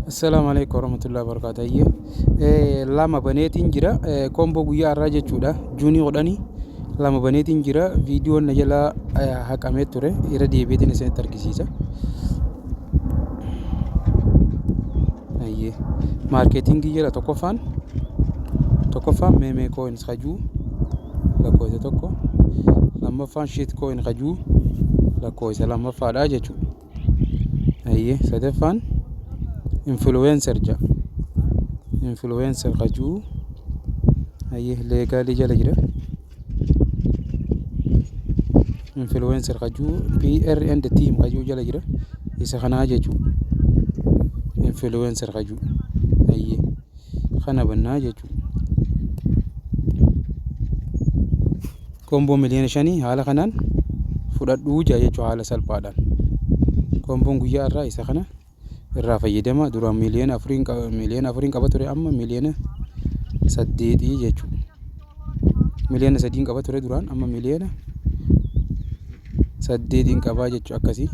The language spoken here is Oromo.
Assalaamu alaikum warahmatullahi wabarakatuh. Ayyee lama baneetiin jira. Komboo guyyaa har'aa jechuudha. Juunii 10 lama baneetiin jira. Viidiyoon na jalaa haqamee ture. Irra deebi'eetiin isinitti argisiisa. Ayyee maarkeetingii jala tokkoffaan meme coins kajuu lakkoofsa 1, lammaffaan shit coin kajuu lakkoofsa lammaffaadha jechuudha. Ayyee sadaffaan influencer jedha. Influencer kajuu, ayyee, legal jala jira. Influencer kajuu PR and team kajuu jala jira. Isa kanaa jechuudha. Influencer kajuu. Ayyee kana bannaa jechuudha. Komboo miliyoona 5 haala kanaan fudhadhuu jaa jechuudha haala salphaadhaan. Komboon guyyaa irraa isa kana irraa fayyadama. Duraan miliyoona 4n qaba ture, amma miliyoona 8 jechuudha. Miliyoona 3n qaba ture duraan, amma miliyoona 8n qabaa jechuudha akkasii.